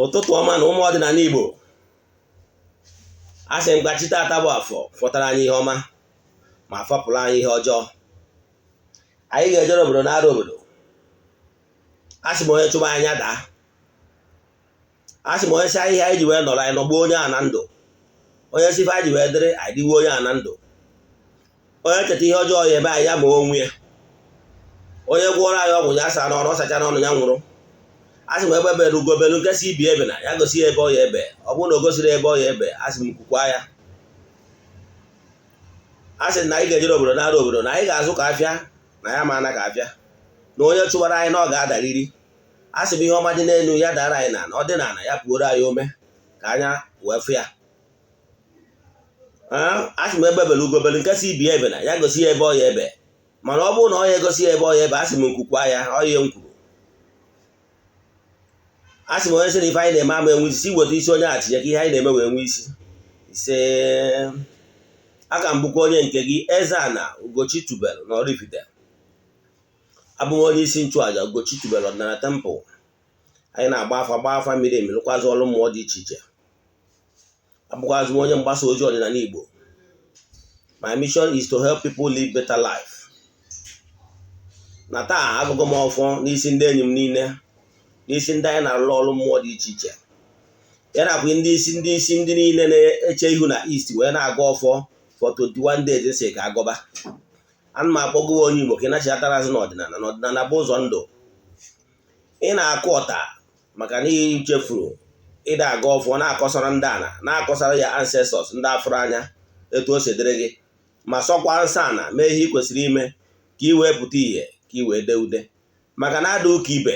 Ụtụtụ ọma na ụmụ ọdịnala Igbo. A sị m ka chi taata bụ Afọ fọtara anyị ihe ọma ma fọpụrụ anyị ihe ọjọọ. Anyị ga-ejere obodo na-arụ obodo. A sị m onye chụba anyị daa. A sị m onye si ahịhịa anyị ji wee nọrọ anyị nọgbuo onye a na ndụ. Onye si ife anyị ji wee dịrị anyị dịwe onye a na ndụ. Onye cheta ihe ọjọọ ya ebe anyị ya ma onwe ya. Onye gwọrọ anyị ọgwụ ya saa n'ọnụ, ọ sacha n'ọnụ ya nwụrụ. A sị m egbe bere ugo belu, nke si ibe ebena ya gosi ya ebe ọ ya ebe. Ọ bụrụ na o gosiri ebe ọ ya ebe, a sị m kwukwa ya. A sị na anyị ga-ejere obodo na-arụ obodo, na anyị ga-azụ ka afịa na ya ma ana ka afịa, na onye chụwara anyị na ọ ga-adariri. A sị m ihe ọma dị n'elu ya dara anyị na ọ dị n'ala ya pụoro anyị ome ka anya wee fụ ya. A sị m egbe bere ugo belu, nke si ibe ebena ya gosi ya ebe ọ ya ebe. Mana ọ bụrụ na ọ ya egosi ya ebe ọ ya ebe, a sị m nkwukwa ya ọ ihe m kwuru. A sị m onye sị na ife anyị na-eme ama enwe isi, weta isi onye a tinye ka ihe anyị na-eme wee nwee isi. Ise. Aka m bụkwa onye nke gị, Eze-Ana Ugochi tubelu na Oraifite. Abụ m onye isi nchụaja Ugochi tubelu ọdịnala temple. Anyị na-agba afa, gba afa miri emi, lụkwazị ọrụ mmụọ dị iche iche. Abụkwazị m onye mgbasa ozi ọdịnala Igbo. My mission is to help people live better life. Na taa, agụgụ m ọfọ n'isi ndị enyi m niile, n'isi ndị anyị na-arụ ọrụ mmụọ dị iche iche, ya nakwa ndị isi, ndị isi ndị niile na-eche ihu na East wee na-agụ ọfọ for 21 days si ka agọba. Ana m akpọgụwa onye Igbo ka ị nachatara azụ n'ọdịnala, na ọdịnala bụ ụzọ ndụ. Ị na-akụ ọta maka na ihe chefuru ịda aga ọfọ, na-akọsara ndị ana, na-akọsara ya ancestors ndị afụrụ anya etu o si dịrị gị, ma sọkwa nsọ ana mee ihe ị kwesịrị ime ka ị wee pụta ìhè, ka ị wee dee ude, maka na ada ụka ibe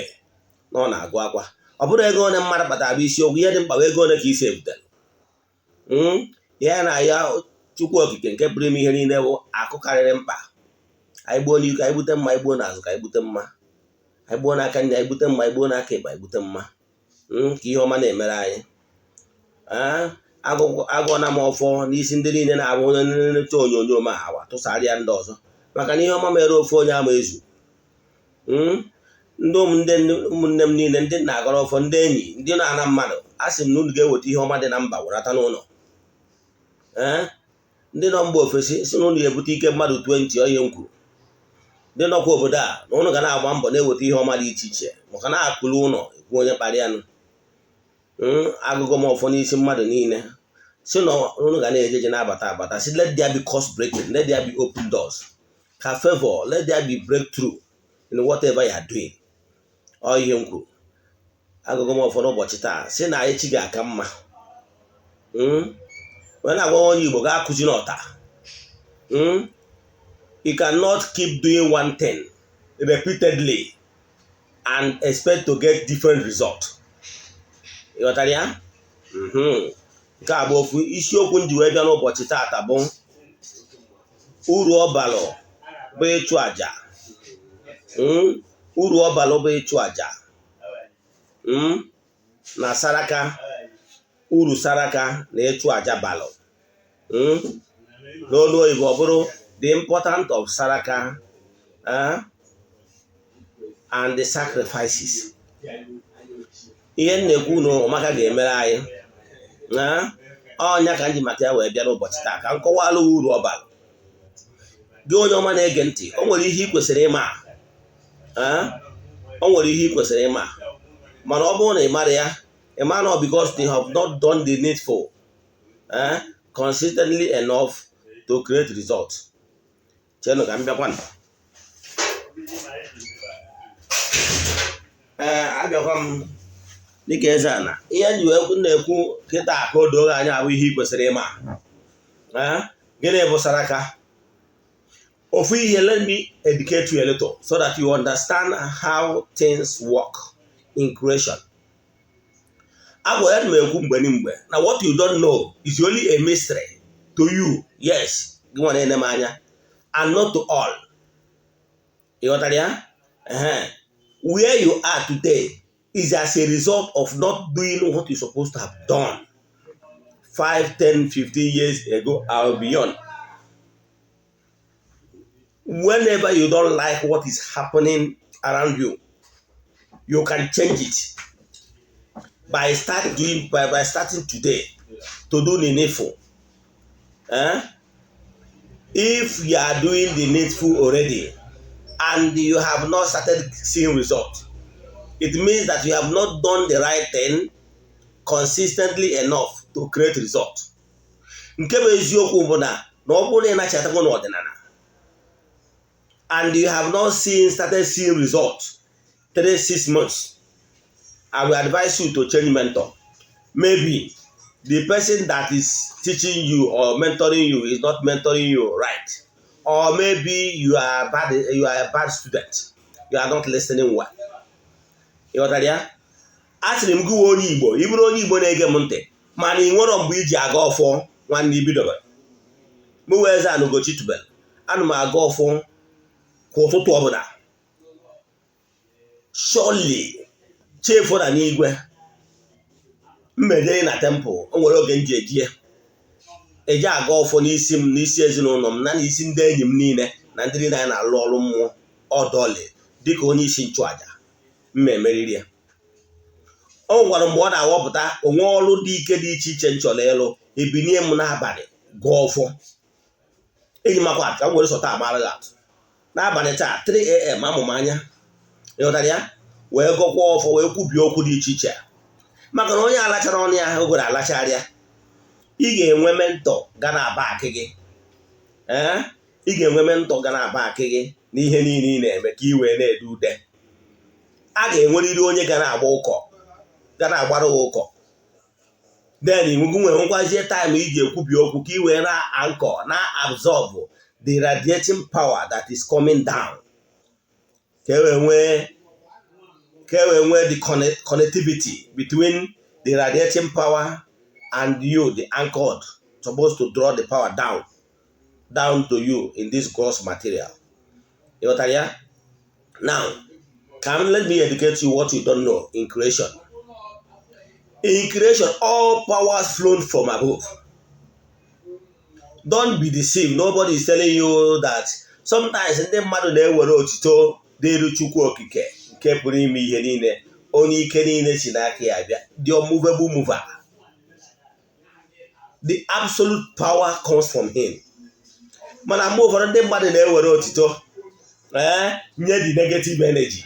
na ọ na-agụ akwa. Ọ bụrụ ego ole mmadụ kpatara bụ isiokwu, ihe dị mkpa bụ ego ole ka isi ebutere ihe na ya. Chukwu Okike nke pụrụ ime ihe niile bụ akụ karịrị mkpa. Anyị gbuo n'ihu ka anyị gbute mma, anyị gbuo n'azụ ka anyị gbute mma, anyị gbuo n'aka nri anyị gbute mma, anyị gbuo n'aka ịkpa anyị gbute mma, ka ihe ọma na-emere anyị. Agụọna m ọfọ n'isi ndị niile na-abụ onye nleta onyonyo ma awa tụsara ya ndị ọzọ, maka na ihe ọma mere ofe onye ama ezu. Ndị ụmụnne m niile, ndị na-agọrọ ọfọ, ndị enyi, ndị na-ana mmadụ, a sị m na unu ga-eweta ihe ọma dị na mba werata n'ụlọ. Ee, ndị nọ mba ofesi si na unu ga-ebute ike mmadụ 20 onye m kwuru. Ndị nọkwa obodo a na ụnụ ga na-agba mbọ na-eweta ihe ọma dị iche iche, maka na akụrụ ụlọ ekwu onye kparịanụ. Agụgụ m ọfọ n'isi mmadụ niile si na unu ga na-eje eje, na-abata abata. Si let there be curse breaking, let there be open doors, ka favor, let there be breakthrough in whatever you are doing. Ọ ihe m kwuru. Agụgụ m ọfọ n'ụbọchị taa si na echi ga-aka mma. Wee na-agwa onye Igbo ga-akụzi n'ọta, you cannot keep doing one thing repeatedly and expect to get different result. Ị ghọtara ya? Nke a bụ ofu isiokwu m ji wee bịa n'ụbọchị taata, bụ uru ọbalụ bụ ịchụ àjà, uru ọbalụ bụ ịchụ àjà na saraka, uru saraka na ịchụ àjà balụ. N'olu oyibo ọ bụrụ the importance of saraka and the sacrifices. Ihe m na-ekwu na ụmụaka ga-emere anyị ọnya ka m ji maka ya wee bịa n'ụbọchị taa, ka m kọwalụ uru ọ bara. Gị onye ọma na-ege ntị, o nwere ihe ị kwesịrị ịma, o nwere ihe ị kwesịrị ịma, mana ọ bụrụ na ị mara ya, ị ma na because they have not done the needful consistently enough to create result. Chenụ ka m bịakwa. Ee, abịakwa m dịka eze ana. Ihe nji wee na-ekwu kịta ka o doo anya abụ ihe ị kwesịrị ịma. Gịnị bụ saraka? Ofu ihe, let me educate you a little so that you understand how things work in creation. Agwa ya m ekwu mgbe mgbe na what you don't know is only a mystery to you. Yes, gị nwa na-ene m anya, and not to all. Ị ghọtara ya? Where you are today is as a result of not doing what you're supposed to have done 5, 10, 15 years ago or beyond. Whenever you don't like what is happening around you, you can change it. By starting today to do the needful, eh? If you are doing the needful already and you have not started seeing result, it means that you have not done the right thing consistently enough to create result. Nke bụ eziokwu bụ na ọ bụrụ na ị nachatago n'ọdịnala and you have not started seeing result 3, 6 months, I will advise you to change mentor. Maybe the person that is teaching you or mentoring you is not mentoring you right, or maybe you are a bad student, you are not listening well. Ị ghọtara ya? A sịrị m gị nwe onye Igbo, ị bụrụ onye Igbo na-ege m ntị, mana ị nwere mgbe iji aga ọfọ, nwanne, ibidobere m wee eze Ugochi tubelu. Ana m aga ọfọ kwa ụtụtụ ọbụla. Surely chefuo na n'igwe mmejere na temple, o nwere oge m ji ejie eji aga ọfọ n'isi m, n'isi ezinụlọ m, na n'isi ndị enyi m niile na ndị niile anyị na-alụ ọrụ mmụọ ọdọli dịka onye isi nchụaja mma emeriri ya. O nwekwara mgbe ọ na-awọpụta onwe ọrụ dị ike dị iche iche m chọrọ ịlụ, ebinie m n'abalị gụọ ọfọ. Eji makwa atụ ka m were sọta amara gị atụ. N'abalị taa, 3 a.m., amụ m anya, ịghọtara ya, wee gọkwa ọfọ, wee kwubie okwu dị iche iche, maka na onye alachara ọnụ ya ogoro alacharịa. Ị ga-enwe mentor ga na-aba akị gị. Ee, ị ga-enwe mentor ga na-aba akị gị n'ihe niile ị na-eme ka ị wee na-ede ude. A ga-enwerịrị onye ga na-agba ụkọ, ga na-agbara gị ụkọ. Then gị nwere nwekwazie time iji ekwubi okwu ka ị wee na-anchor, na-absorb the radiating power that is coming down, ka e wee nwee the connectivity between the radiating power and you, the anchored, supposed to draw the power down to you in this gross material. Ịghọtara ya? Now, come, let me educate you what you don't know in creation. In creation, all powers flown from above. Don't be deceived. Nobody is telling you that. Sometimes ndị mmadụ na-ewere otito dịrị Chukwu Okike nke pụrụ ime ihe niile, onye ike niile si n'aka ya bịa, the unmovable mover. The absolute power comes from him. Mana mgbe ụfọdụ ndị mmadụ na-ewere otito, ee, nye the negative energy.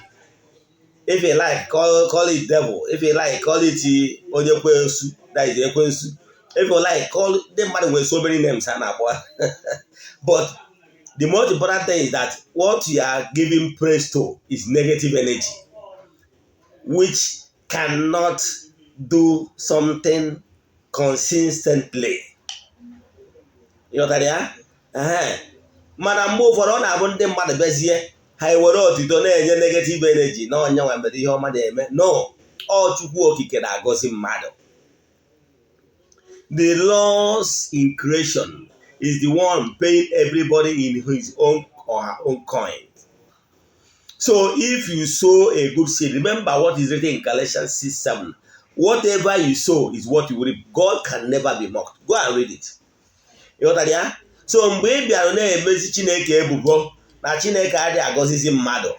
If you like, call it devil. If you like, call it onye kwensu, that is ekwensu. If you like, call. Ndị mmadụ nwere so many names ha na-akpọ, but the most important thing is that what you are giving praise to is negative energy, which cannot do something consistently. Ịghọtara ya? Mana mgbe ụfọdụ ọ na-abụ ndị mmadụ bịazie, ha ewere otito na-enye negative energy na ọnya nwa mere ihe ọma na-eme. No, ọ Chukwu Okike na-agọzi mmadụ. The laws in creation is the one paying everybody in his own or her own coin. So if you sow a good seed, remember what is written in Galatians 6:7. Whatever you sow is what you reap. God can never be mocked. Go and read it. Ịghọtara ya? So mgbe ị bịara na-emezi Chineke ebubo na Chineke adịghị agọzizi mmadụ,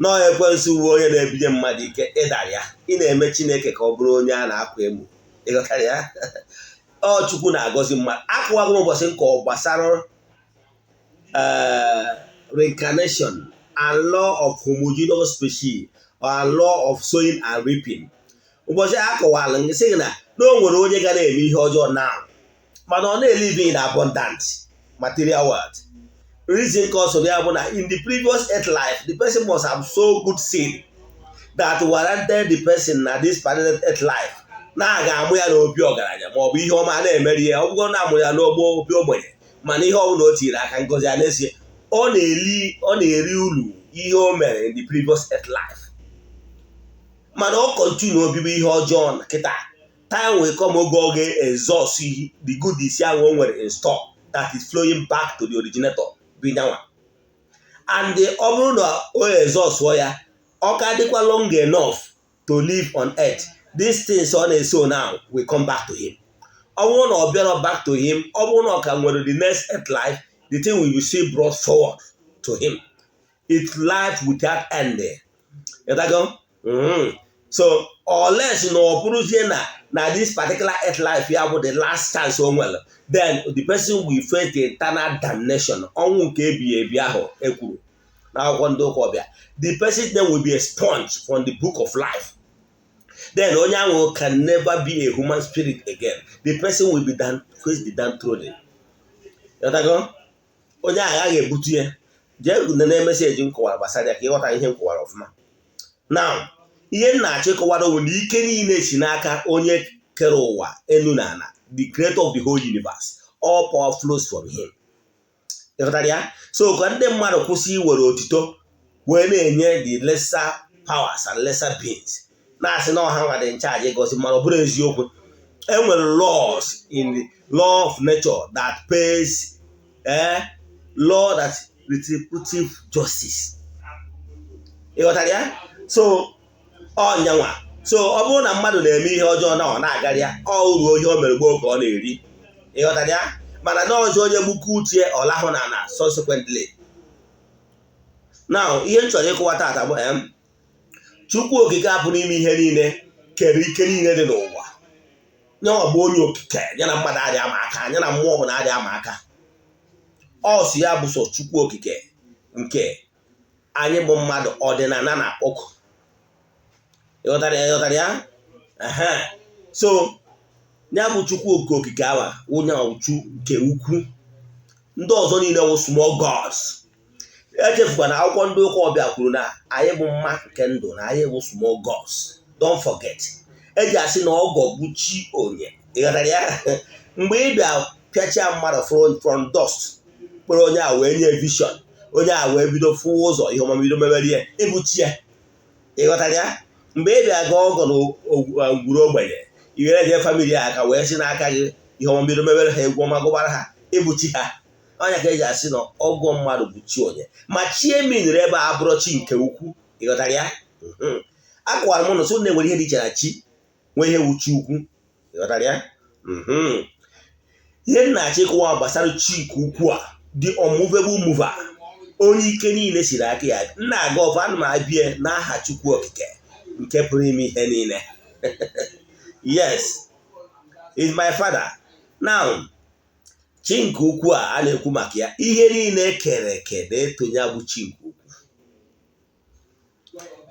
nọọ ekwensu uwe onye na-ebinye mmadụ ike, ịdara ya, ị na-eme Chineke ka ọ bụrụ onye a na-akwa emo. Ịghọtara ya? Ọ Chukwu na-agọzi mmadụ. Akụwago m ụbọchị nke ọ gbasara reincarnation and law of homogeneous species or law of sowing and reaping. Ụbọchị a kọwara nke sị na o nwere onye ga na-eme ihe ọjọọ now, mana ọ na-elive in abundant material world. Reason cause ya bụ na in the previous earth life, the person must have so good seed that warranted the person na this planet earth life na a ga-amụ ya n'obi ọgaranya ma ọ bụ ihe ọma a na-emeri ya. Ọ bụrụ na amụrụ ya n'ogbo obi ogbenye, mana ihe ọbụla o tiri aka, ngozi a na-esi, ọ na-eri uru ihe o mere in the previous earth life. Mana ọ continue obibi ihe ọjọọ na kịta, time will come oge ọ ga-exhaust the goodies ahụ o nwere in store that is flowing back to the originator bụ nyanwa. And ọ bụrụ na o exhaust ya, ọ ka dịkwa long enough to live on earth, these things ọ na-eso now will come back to him. Ọ bụrụ na ọ bịara back to him, ọ bụrụ na ọ ka nwere the next earth life, the thing will be still brought forward to him. It's life without end. Ịghọtago? So unless na ọ bụrụzie na this particular earth life ya bụ the last chance o nwere, then the person will face the eternal damnation, ọnwụ nke ebighị ebi ahụ ekwuru n'akwụkwọ ndị ụka ọbịa. The person then will be expunged from the book of life. Then onye ahụ can never be a human spirit again. The person will be down, face the downtrodden. Ịghọtago? Onye ahụ agaghị ebutu ya. Jee nene message m kọwara gbasara ya ka ịghọta ihe m kọwara ọfụma. Now, ihe m na-achọ ịkọwara bụ na ike niile si n'aka onye kere ụwa, elu na ala, the creator of the whole universe. All power flows from him. Ịghọtara ya? So ka ndị mmadụ kwụsị iwere otito wee na-enye the lesser powers and lesser beings, na-asị na ọha nwa dị nchaji ịgọzi mmadụ. Ọ bụrụ eziokwu, enwere laws in the law of nature that pays, law that retributive justice. Ịghọtara ya? So ọnyanwa, so ọ bụrụ na mmadụ na-eme ihe ọjọọ na ọ na-agarị ya, ọ uru ihe o mere gboo ka ọ na-eri. Ịghọtara ya? Mana na ọzọ, onye gbuke uche, ọ lahụ na ana subsequently. Now, ihe m chọrọ ịkụwa taata bụ Chukwu Okike apụ n'ime ihe niile, kere ike niile dị n'ụwa. Nyanwa bụ onye okike ya na mmadụ adịghị ama aka, ya na mmụọ bụ na adịghị ama aka. Ọ sị ya bụ sọ Chukwu Okike nke anyị bụ mmadụ ọdịnala na-akpọku. Ịghọtara ya? Ịghọtara ya? Ehe. So ya bụ Chukwu Okike, okike awa onye uchu nke ukwu. Ndị ọzọ niile wụ small gods. Echefukwa na akwụkwọ ndị ụka ọbịa kwuru na anyị bụ mma nke ndụ, na anyị bụ small gods. Don't forget, eji asị na ọgọ bụ chi onye. Ịghọtara ya? Mgbe ị bịa pịachia mmadụ from dust, kpere onye a wee nye vision, onye a wee bido fụwa ụzọ, ihe ọma bido mebere ya, ịbụ chi ya. Ịghọtara ya? Mgbe ị bịa gaa ọgọ na ngwuru ogbenye, iwere jee family aka wee si n'aka gị ihe ọma bido mebere ha, egwu ọma gụbara ha, ịbụ chi ha. Ọnya ka eji asị na ọgọ mmadụ bụ chi onye. Ma chi eminiri ebe a bụrụ chi nke ukwu. Ịghọtara ya? Akọwara m na so na-enwere ihe dị iche na chi nwee ihe wu chi ukwu. Ịghọtara ya? Ihe m na-achọ ịkọwa gbasara chi nke ukwu a, the unmovable mover, onye ike niile siri aka ya. M na-aga ọfọ, ana m abịa n'aha Chukwu Okike nke pụrụ ime ihe niile. Yes, is my father. Now, chi nke ukwu a a na-ekwu maka ya, ihe niile kere eke na-eto ya bụ chi nke ukwu.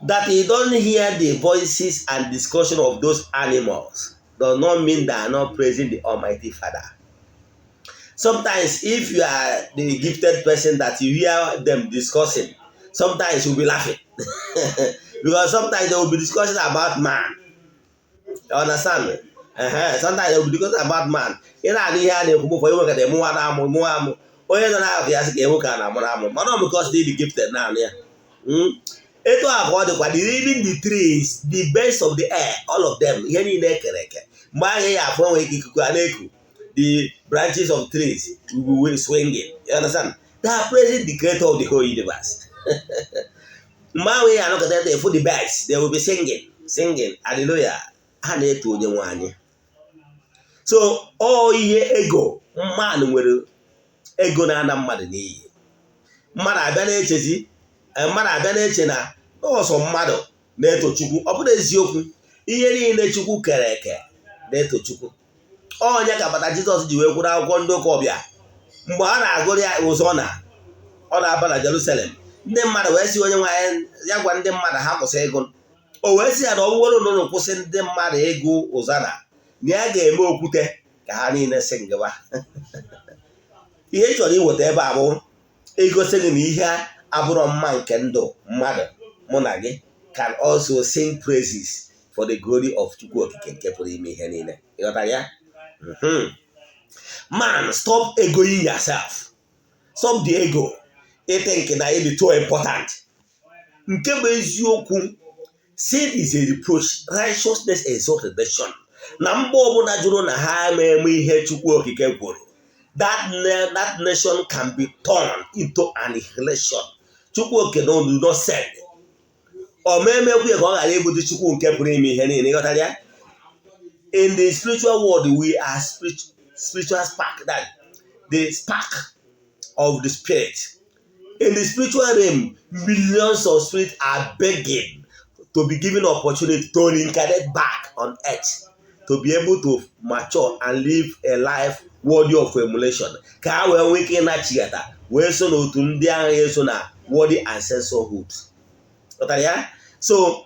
That you don't hear the voices and discussion of those animals does not mean they are not praising the Almighty Father. Sometimes, if you are the gifted person that you hear them discussing, sometimes you'll be laughing, because sometimes they will be discussing about man. You understand me? Sometimes they will be discussing about man. Ị na-anụ ihe a na-ekwu mụfọ inwe ka mụnwa na-amụ mụnwa amụ, onye nọ n'ahụ ya sị ka enwe ka a na-amụrụ amụ, mana ọ because dị gifted naanị ya. Etu a ka ọ dịkwa the even the trees, the birds of the air, all of them, ihe niile ekere eke. Mgbe anyị ya afụ enwe ike ikuku a na-eku, the branches of trees will be swinging. You understand? They are praising the creator of the whole universe. Mgbe ahụ ya anọkọta efu, the birds, they will be singing, singing hallelujah. Ha na-eto onye nwe anyị. So ọ ihe ego mmadụ nwere, ego na-ana mmadụ n'iyi. Mmadụ abịa na-echezi, mmadụ abịa na-eche na ọsọ mmadụ na-eto Chukwu. Ọ bụrụ eziokwu, ihe niile Chukwu kere eke na-eto Chukwu. Onye ka bata Jizọs ji wee kwuru akwụkwọ ndị ụka ọbịa mgbe a na-agụrụ ya ụzọ na ọ na-aba na Jerusalem, ndị mmadụ wee sị onye nwaanyị ya gwa ndị mmadụ ha kwụsị ịgụ. O wee sị ya na ọ bụrụ na ụnụ kwụsị ndị mmadụ ịgụ ụzana, na ya ga-eme okwute ka ha niile sị ngaba. Ihe ị chọrọ iweta ebe a bụ igosi gị na ihe abụrọ mma nke ndụ mmadụ, mụ na gị can also sing praises for the glory of Chukwu Okike nke pụrụ ime ihe niile. Ịghọtara ya? Man, stop egoing yourself. Stop the ego. I think na ị dị too important. Nke bụ eziokwu, sin is a reproach, righteousness exalts a nation. Na mba ọbụla jụrụ na ha eme ihe Chukwu Okike kwuru, that nation can be turned into annihilation. Chukwu Okike no do not send o memekwu ya ka ọ ghara ịbụdị Chukwu nke pụrụ ime ihe niile. Ịghọtara ya? In the spiritual world, we are spiritual spark, that the spark of the spirit. In the spiritual realm, millions of spirits are begging to be given opportunity to reincarnate back on earth, to be able to mature and live a life worthy of emulation, ka ha wee nwee ike ịnachighata wee so n'otu ndị agha eso na worthy ancestorhood. Ghọtara ya? So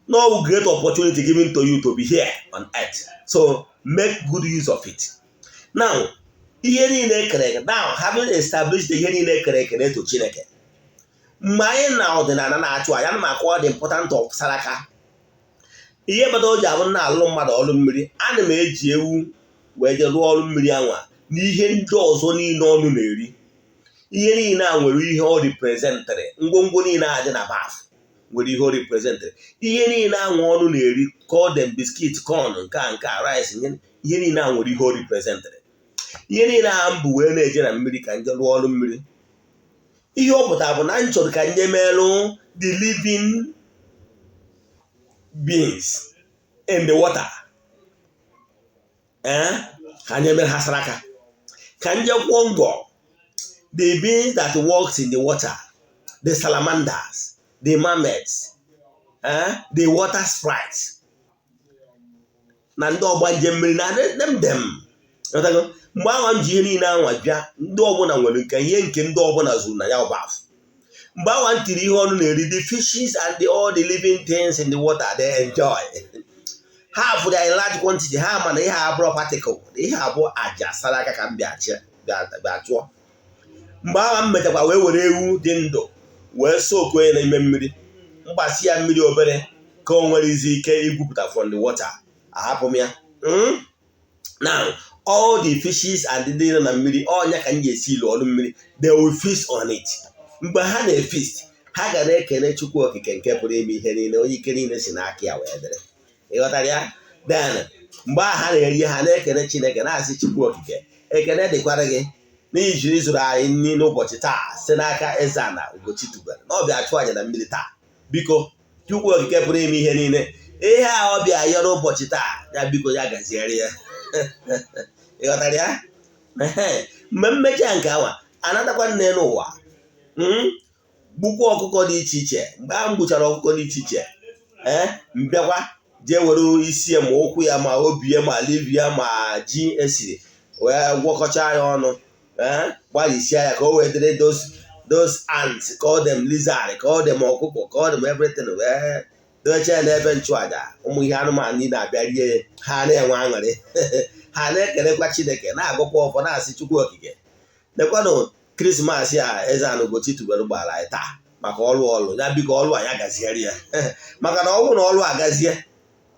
no great opportunity given to you to be here on earth, so make good use of it. Now, ihe niile ekere eke, now having established ihe niile ekere eke na-eto Chineke, mgbe anyị na ọdịnala na-achụ aja, ana m akọwa the important of saraka. Ihe kpatara o ji abụ na alụ mmadụ ọrụ mmiri, ana m eji ewu wee jee rụọ ọrụ mmiri anwa na ihe ndị ọzọ niile ọnụ na-eri. Ihe niile a nwere ihe ọ representịrị. Ngwongwo niile a dị na bath nwere ihe ọ representịrị. Ihe niile anwa ọnụ na-eri, call them biscuit, corn, nke a, nke a, rice, ihe niile a nwere ihe ọ representịrị. Ihe niile a mbụ wee na-eje na mmiri ka nje rụọ ọrụ mmiri, ihe ọ pụtara bụ na m chọrọ ka nje melụ the living beings in the water, ee, ka nye mere ha saraka, ka nje kwụọ ngọ the beings that works in the water, the salamanders, the mermaids, the water sprites na ndị ọgbanje mmiri na dem dem. Mgbe ahụ m ji ihe niile anwa bịa, ndị ọbụla nwere nke ihe nke ndị ọbụla zuru na ya ọbaf. Mgbe ahụ m tiri ihe ọnụ na-eri, the fishes and all the living things in the water, they enjoy. Ha fụrụ ya in large quantity. Ha ma na ihe abụrụ particle, ihe abụọ aja sara aka ka m bịa chụọ. Mgbe ahụ m mechakwa wee were ewu dị ndụ wee sokuo ya n'ime mmiri, mgbasi ya mmiri obere ka o nwere izi ike igwupụta from the water, ahapụ m ya. Now all the fishes and ndị nọ na mmiri ọnya ka m ga-esi ilu ọrụ mmiri, they will feast on it. Mgbe ha na-efeast, ha ga na-ekene Chukwu Okike nke pụrụ ime ihe niile, onye ike niile si n'aka ya wee dịrị. Ịghọtara ya? Then mgbe ahụ ha na-eri, ha na-ekene Chineke, na-asị, "Chukwu Okike, ekene dịkwara gị n'ihi jiri zụrụ anyị nri n'ụbọchị taa site n'aka Eze-Ana Ugochi tubelu na ọbịa chụọ aja na mmiri taa. Biko, Chukwu Okike pụrụ ime ihe niile, ihe a ọ bịa yọrọ ụbọchị taa ya, biko ya gaziere ya." Ịghọtara ya? Mgbe mmechi nke awa anatakwa nne n'ụwa, gbukwa ọkụkọ dị iche iche. Mgbe ahụ m gbuchara ọkụkọ dị iche iche, ee, mbịakwa jee were isi ya, ma ụkwụ ya, ma obi ya, ma liver ya, ma ji esiri wee gwọkọcha ya ọnụ, ee, gbalịsie ya ka o wee dịrị those ants, call them lizard, call them ọkụkọ, call them everything, wee doche ya n'ebe nchụaja. Ụmụ ihe anụmanụ niile abịa rie, ha na-enwe aṅụrị, ha na-ekelekwa Chineke, na-agụkwa ọfọ, na-asị, "Chukwu Okike, lekwanụ Christmas a Eze-Ana Ugochi tubelu gbara anyị taa maka ọrụ ọlụ ya. Biko, ọlụ a ya gaziere ya, maka na ọ bụrụ na ọlụ agazie,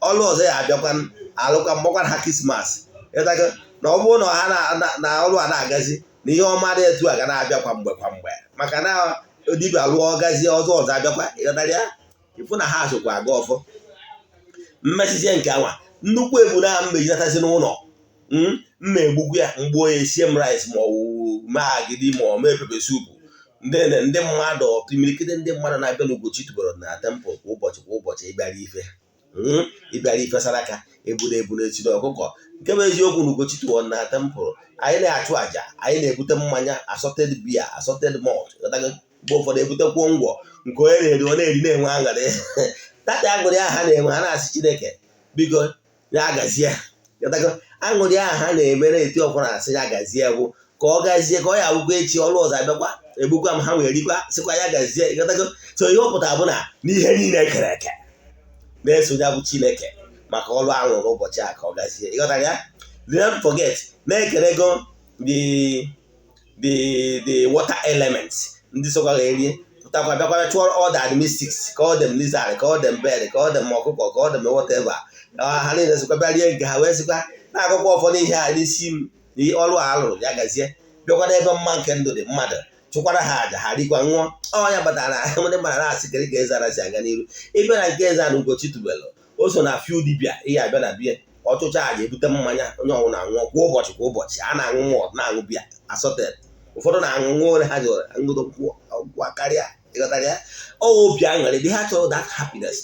ọlụ ọzọ ya abịakwa alụkwa mgbakwa ha Christmas." Ịtago na ọ bụrụ na ha na ọlụ a na-agazi na ihe ọma dị etu a ga na-abịa kwa mgbe kwa mgbe, maka na dibịa lụọ gazie, ọzọ ọzọ abịakwa. Ịghọtara ya? Ịfụ na ha sokwa aga ọfọ mmesizie nke anwa nnukwu eburu ahụ mmejinatazi n'ụlọ, mma egbugwu ya, mgbuo ya, esie m rice, ma ọ wụ mee agidi, ma ọ mee pepper soup. Ndị mmadụ, imirikiti ndị mmadụ na-abịa n'Ugochi tubelu na temple kwa ụbọchị kwa ụbọchị ịbịara ife saraka eburu ebu na-echiri ọkụkọ. Nke bụ eziokwu na Ugochi tubelu na temple, anyị na-achụ àjà, anyị na-ebute mmanya, assorted beer, assorted malt. Mgbe ụfọdụ ebutekwuo ngwọ nke onye na-eri, ọ na-eri, na-enwe aṅụrị. Tata aṅụrị ahụ ha na-enwe, ha na-asị, "Chineke, biko ya gazie." Aṅụrị ahụ ha na-eme na-eti ọfọ na-asị ya gazie bụ ka ọ gazie, ka ọ ya abụkwa echi ọrụ ọzọ abịakwa, egbukwa m ha wee rikwa, sịkwa ya gazie. Ịghọtago? So ihe ọ pụtara bụ na n'ihe niile ekere eke na-eso ya bụ Chineke maka ọrụ ahụ n'ụbọchị a, ka ọ gazie. Ịghọtara ya? Do not forget na-ekerego the water elements, ndị sokwa erie pụtakwa bịakwara chụọ all the mystics, call them lizard, call them bird, call them ọkụkọ, call them whatever. Ha niile sịkwa bịa rie nke ha, wee sịkwa na-akụkọ ụfọdụ ihe a n'isi m na ọrụ a alụrụ ya gazie. Bịakwa n'ebe mma nke ndụ dị, mmadụ chụkwara ha àjà, ha rikwa, ṅụọ. Ọ ya batara ndị mmadụ na-asị kere ka Eze-Ana si aga n'iru. Ịbịa na nke Eze-Ana Ugochi tubelu, o so na few dibịa ihe abịa na bie ọchụcha àjà, ebute mmanya, onye ọbụla ṅụọ. Kwa ụbọchị kwa ụbọchị a na-aṅụ malt, na-aṅụ biya assorted. Ụfọdụ na-aṅụ nwa ole ha ji aṅụdo nkwụ karịa. Ịghọtara ya? Ọ obi aṅụrị dị, ha chọrọ that happiness.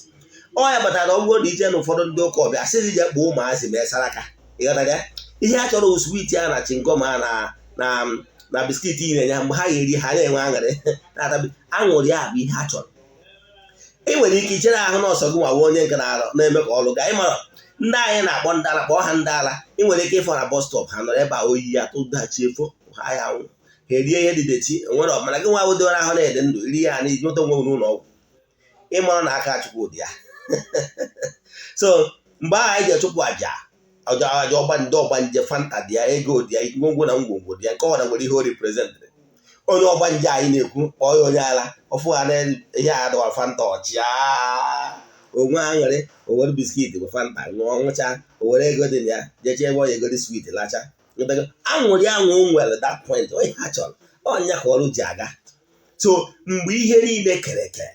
Ọ ya batara na ọ bụrụ na ije na ụfọdụ ndị ụka ọbịa asịghị je kpọọ ụmụazị mee saraka. Ịghọtara ya? Ihe a chọrọ, sweet a na chewing gum a na biscuit ị na-enye ha. Mgbe ha ga-eri, ha na-enwe aṅụrị, na-atabi aṅụrị a bụ ihe ha chọrọ. Ị nwere ike ichere ahụ na ọsọ gị nwa onye nke na-eme ka ọlụ gaa. Ịmara ndị anyị na-akpọ ndị ala, kpọọ ha ndị ala. Ị nwere ike ịfọ na bus stop, ha nọrọ ebe a, oyi ya tụdachi efo ha, ya nwụ, ha erie ihe dị dirty. Nwere mana gị nwa wudoro ahụ na-ede ndụ iri ya na iji nweta onwe gị n'ụlọ ọgwụ, ịmara na aka Chukwu dị ya. So mgbe ahụ anyị ji achụpụ àjà aja aja ọgbanje, ọgbanje Fanta dị ya, ego dị ya, ngwongwo na ngwongwo dị ya. Nke ọbụla nwere ihe o representịrị. Onye ọgbanje anyị na-ekwu, kpọọ ya onye ala ọfụ ha na ihe a dọwara Fanta ọchịa onwe aṅụrị, o were biscuit bụ Fanta ṅụọ, ṅụcha, o were ego dị na ya jechee ebe ọ ya egori sweet lacha. Aṅụrị anwụ o nwere that point, onye ha chọrọ ọnya ka ọrụ ji aga. So mgbe ihe niile kere eke,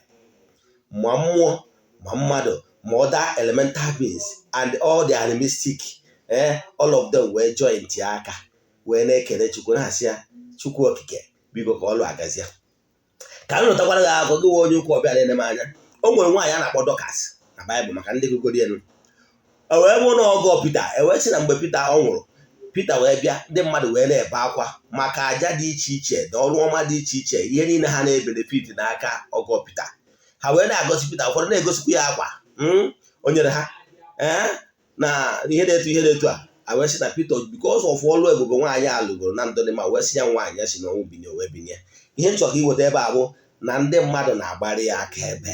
ma mmụọ ma mmadụ ma other elemental beings and all the animistic, all of them wee join tie aka wee na-ekele Chukwu, na-asị ya, "Chukwu Okike, biko, ka ọlụ agazie." Ka m lụtakwara gị akụkọ, gị onye ụka ọbịa na-ene m anya. O nwere nwaanyị a na-akpọ Dorcas na Baịbụl, maka ndị gụgoro elu. O wee bụrụ na ọgọ Pita, e wee sị na mgbe Pita ọ nwụrụ, Pita wee bịa, ndị mmadụ wee na-ebe akwa maka aja dị iche iche na ọrụ ọma dị iche iche, ihe niile ha na-ebenefit n'aka ọgọ Pita. Ha wee na-agosi Pita, ụfọdụ na-egosikwa ya akwa o nyere ha, ee, na ihe na-etu ihe na-etu a. A wee sị na Pita, because of ọlụ ebube nwaanyị a lụgoro na ndụ dị ma, wee sị ya, nwaanyị ya si n'ọnwụ binye, wee binye. Ihe nchọ ka iweta ebe a bụ na ndị mmadụ na-agbara ya aka ebe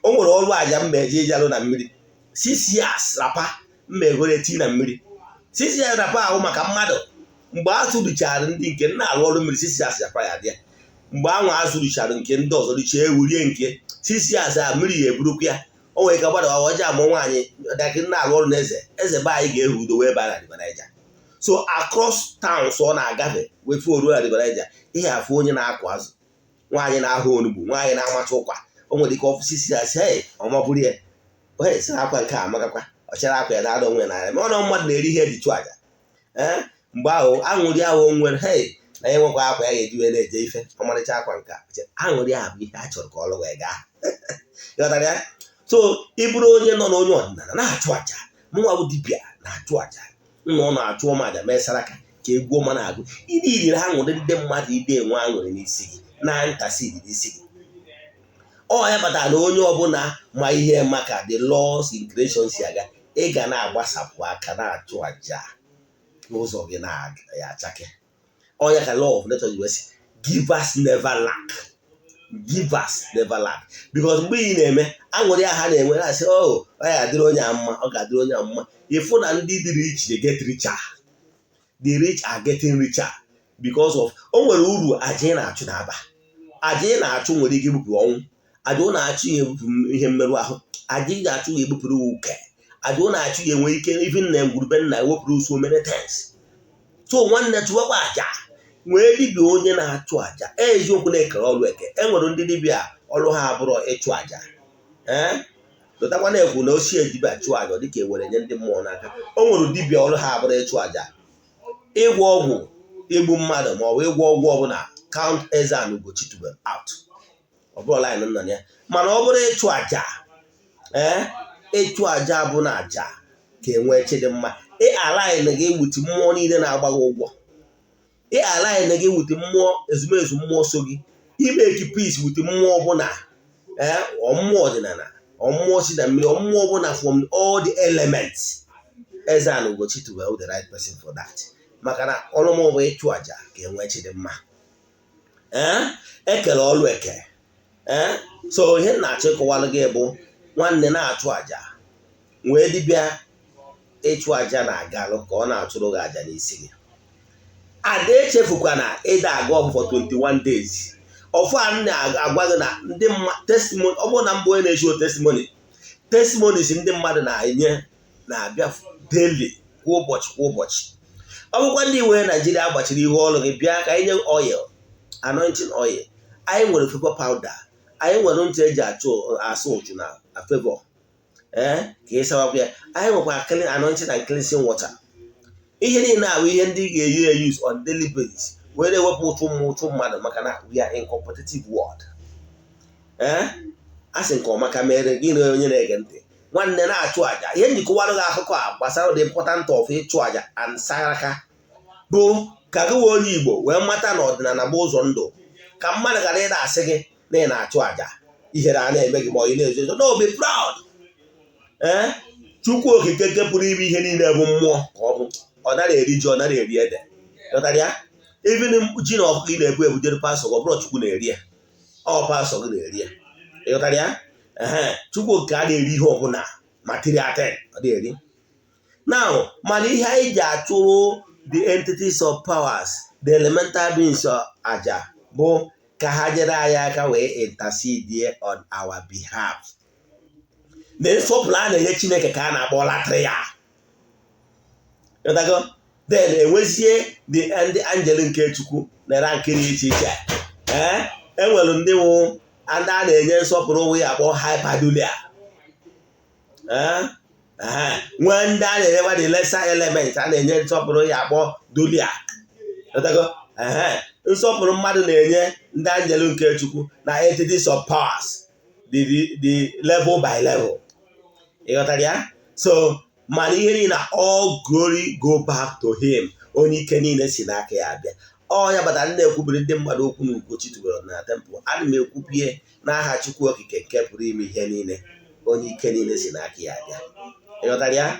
o nwere ọrụ aja mma eje ije alụ na mmiri, 6 years wrapper mma egoro eti na mmiri, 6 years wrapper ahụ maka mmadụ. Mgbe azụ richara ndị nke nna arụ ọrụ mmiri, 6 years wrapper ya dị ya. Mgbe anwa azụ richara nke ndị ọzọ, richaa ewu, rie nke 6 years a, mmiri ya eburukwu ya. O nwere ike gbada ọjọọ amụ nwaanyị dakị na-arụ ọrụ na eze eze be anyị ga-ehu udo wee baa na River Niger. So across towns ọ na-agafe wee fuo ruo na River Niger, ihe afụ onye na-akụ azụ, nwaanyị na-ahụ onugbu, nwaanyị na-amacha ụkwa. O nwere ike ọfụsị si asị, "Hey, ọmabụrụ ya, onye sịrị akwa nke a amakakwa." Ọ chara akwa ya na-ada onwe n'anya, ma ọ na mmadụ na-eri ihe eji chụ aja. Ee, mgbe ahụ aṅụrị ahụ o nwere, hey, na ya nwekwa akwa ya ga-eji wee na-eje ife, ọmarịcha akwa nke a, aṅụrị ahụ bụ ihe a chọrọ ka ọlụ wee gaa. Ịghọtara ya? So ị bụrụ onye nọ n'onye ọdịnala na-achụ aja, mụnwa bụ dibịa na-achụ aja, nna ọ na-achụ ọma aja, mee saraka ka egwu ọma na-agụ, ịdị iriri aṅụrị ndị mmadụ ide enwe aṅụrị n'isi gị na ntasị n'isi gị. Ọ ya kpatara na onye ọbụla ma ihe maka the laws in creation si aga, ị ga na-agbasapụ aka na-achụ aja n'ụzọ gị na-achake. Ọnya ka law of nature ji wee sị, "Givers never lack, givers never lack," because mgbe ị na-eme, aṅụrị ha na-enwe, na-asị, "Oh, ọ ga-adịrị onye a mma, ọ ga-adịrị onye a mma." Ịfụ na ndị dị rich dey get richer, the rich are getting richer because of o nwere uru aja ị na-achụ na-aba. Aja ị na-achụ nwere ike ibupụ ọnwụ, aja ọ na-achụ ya ebupụ ihe mmerụ ahụ, aja ị ga-achụ ya ebupụrụ uke, aja ọ na-achụ ya enwe ike even na ngwurube nna ewepụrụ so many things. So nwanne, chụwakwa aja, nwee dibịa onye na-achụ aja. Eziokwu na-ekere ọrụ eke, e nwere ndị dibịa ọrụ ha abụrụ ịchụ aja. Ee, lụtakwa na-ekwu na ochie dibịa chụọ aja dịka ewere nye ndị mmụọ n'aka. O nwere dibịa ọrụ ha abụrụ ịchụ aja, ịgwọ ọgwụ igbu mmadụ ma ọ bụ ịgwọ ọgwụ ọbụla. Count Eze-Ana Ugochi tubelu out, ọ bụrụ line nọ ya. Mana ọ bụrụ ịchụ aja, ee, ịchụ aja bụ na aja ka enwee chi dị mma, ị align gị with mmụọ niile na-agba gị ụgwọ, ị align gị with mmụọ ezumezu mmụọ so gị, imake peace with mmụọ ọbụla, ee, ọmmụọ ọdịnala, ọmmụọ si na mmiri, ọmmụọ ọbụla from all the elements. Eze-Ana Ugochi tubelu the right person for that, maka na ọrụ m bụ ịchụ aja ka enwee chi dị mma. Ee, ekele ọlụ eke. Ee, so ihe m na-achọ ịkọwalụ gị bụ, nwanne, na-achụ aja, nwee dibịa ịchụ aja na-agalụ ka ọ na-achụrụ gị aja n'isi gị. Ada, echefukwana ịda aga ọfụ for 21 days. Ọfụ a m na-agwa gị na ndị testimony, ọ bụrụ na mbụ onye na-eshow testimony, testimonies ndị mmadụ na-enye na-abịa daily, kwa ụbọchị kwa ụbọchị. Ọ bụkwa ndị iwe Naijiria gbachiri ihu ọrụ gị, bịa ka anyị nye oil, anointing oil. Anyị nwere favour powder, anyị nwere ntụ eji achụ asụ ụchụ na favour, ee, ka ị sawakwa ya. Anyị nwekwa clean anointing and cleansing water. Ihe niile ahụ, ihe ndị ị ga-eyi use on daily basis were ewepụ ụchụ mmụọ, ụchụ mmadụ, maka na we are in competitive world. Ee, a sị nke ọma ka mere gị na onye na-ege ntị. Nwanne, na-achụ àjà. Ihe njikọwarụ gị akụkọ a gbasara the important of ịchụ àjà and saraka bụ ka gị wee onye Igbo wee mata na ọdịnala bụ ụzọ ndụ, ka mmadụ ghara ịda asị gị na ị na-achụ àjà. Ihere a na-eme gị ma ọ ị na-ezo ezo? No, be proud. Ee, Chukwu Okike nke pụrụ ime ihe niile bụ mmụọ ka ọ bụ. Ọ nara eri ji, ọ nara eri ede. Ghọtara ya? Even ji na ọkụkọ ị na-ebu ebujere pastọ, ọ bụrụ Chukwu na-eri ya, ọ pastọ gị na-eri ya. Ịghọtara ya? Ehe, Chukwu Okike a na-eri ihe ọbụla, material thing ọ na-eri now. Mana ihe anyị ji achụrụ the entities of powers, the elemental beings aja bụ ka ha nyere anyị aka wee intercede on our behalf. Na nsọpụrụ a na-enye Chineke ka a na-akpọ latria. Ịghọtago? Then enwezie the ndị angel nke Chukwu na rank dị iche iche. Ee, enwere ndị wụ ndị a na-enye nsọpụrụ wụ ya akpọ hyperdulia. Ee, nwee ndị a na-enyekwa the lesser element a na-enye nsọpụrụ ya akpọ dulia. Ịghọtago? Ee, nsọpụrụ mmadụ na-enye ndị angel nke Chukwu na entities of powers, the level by level. Ịghọtara ya? So mana ihe niile, all glory go back to him, onye ike niile si n'aka ya abịa. Ọ ya bata ndị na-ekwubiri ndị mmadụ okwu na Ugochi tubelu na temple. Ana m ekwubie n'aha Chukwu Okike nke pụrụ ime ihe niile, onye ike niile si n'aka ya abịa. Ịghọtara ya?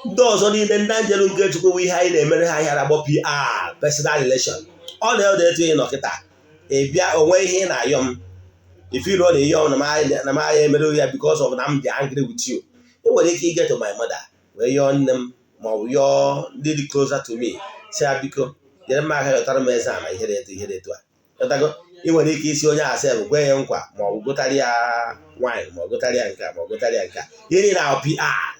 Ndị ọzọ niile, ndị angel nke Chukwu bụ ihe anyị na-emere ha, ihe na-akpọ PR, personal relation. Ọ na-ede etu ị nọ kịta, ị bịa onwe ihe ị na-ayọ m, ifiruo na ihe ọ na m agha emere ya because of na m dị angry with you. Ị nwere ike i get to my mother wee yọọ nne m ma ọ bụ yọọ ndị dị closer to me, si ya, "Biko, nyere m aka yọtara m eze a na ihe dị etu, ihe dị etu a." Yọtago? Ị nwere ike isi onye asị bụ gwe ya nkwa ma ọ bụ gotara ya nwaanyị ma ọ gotara ya nke a ma ọ gotara ya nke a. Ihe niile ahụ, PR,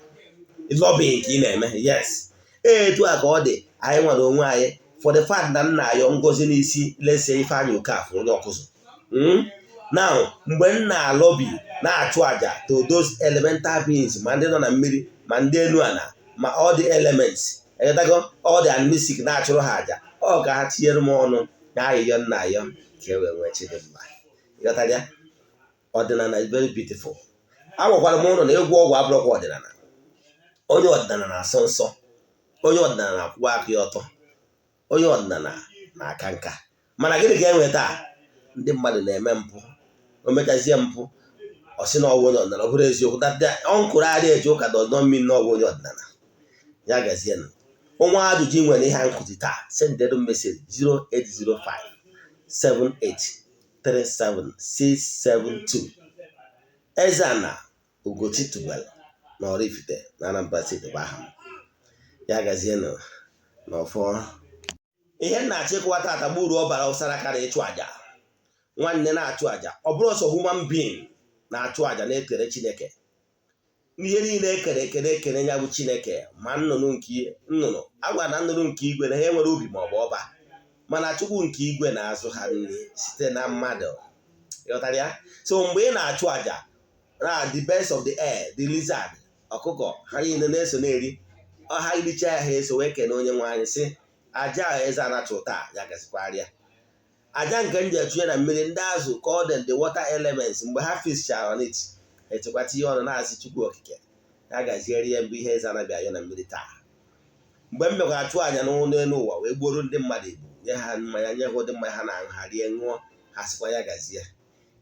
lobbying ka ị na-eme. Yes, etu a ka ọ dị. Anyị nwere onwe anyị for the fact na nna ayọ ngozi n'isi lese Ifeanyị Okafọ onye ọkụzụ. Now, mgbe m na-alobby, na-achụ àjà to those elemental beings, ma ndị nọ na mmiri, ma ndị elu ala, ma all the elements, eghetago, all the animistic, na-achụrụ ha àjà, ọ ka ha tinyere m ọnụ na ayịyọ nna ayọ ka e wee nwee chidimma. Ịghọtara ya? Ọdịnala is very beautiful. Agwakwara m ụlọ na ịgwọ ọgwụ abụrụkwa ọdịnala. Onye ọdịnala na-asọ nsọ, onye ọdịnala na-akwụwa aka ya ọtọ, onye ọdịnala na-aka nka. Mana gịnị ka e nwere taa? Ndị mmadụ na-eme mpụ, o mechazie mpụ, ọ sị na ọ bụ onye ọdịnala. Ọ bụrụ eziokwu, ọnkụrụ adịghị eje ụka does not mean na ọ bụ onye ọdịnala. Ya gazienụ. Onwe ajụjụ ị nwere ihe nkụzi taa, send message 0805 7837672. Eze-Ana Ugochi tubelu na Oraifite na Anambra Steeti bụ aha m. Ya gazienụ n'ọfọ. Ihe m na-achọ ịkụwa tata bụ uru ọ bara ụsara kara ịchụ àjà. Nwanne, na-achụ àjà. Ọ bụrụ ọsọ human being na-achụ àjà na-ekele Chineke, ihe niile ekere ekere ekere ya bụ Chineke. Ma nnụnụ nke nnụnụ agwa na nnụnụ nke igwe na ha enwere ubi ma ọ bụ ọba, mana Chukwu nke igwe na-azụ ha nri site na mmadụ. Ịghọtara ya? So mgbe ị na-achụ àjà na the birds of the air, the lizard, ọkụkọ, ha niile na-eso na-eri ọha. Iricha ya, ha eso wee kene onye nwe anyị, sị aja a eze anachụ taa ya gazikwara aja nke m ji echunye na mmiri. Ndị azụ, call them the water elements, mgbe ha feastchara on it, echekwata ihe ọnụ na-asị Chukwu Okike ya gaziere ya mbụ ihe eze anaghị ayọ na mmiri taa. Mgbe m bịakwara chụọ aja n'ụlọ elu ụwa wee gbuoro ndị mmadụ ebu, nye ha mmanya, nye ha ụdị mmanya ha na-aṅụ, ha rie, ṅụọ, ha sịkwa ya gazie.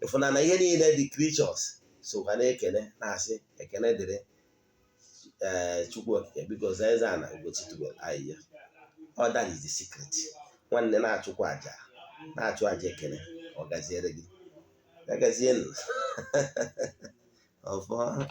Ịfụna na ihe niile dị creatures sokwa na-ekene, na-asị ekene dịrị ee Chukwu Okike, biko zaa eze ana Ugochi tubelu ahịhịa. All that is the secret. Nwanne, na-achụkwa aja, na-achụ aja ekene. Ọ gaziere gị, ya gazienụ. Ọfọ.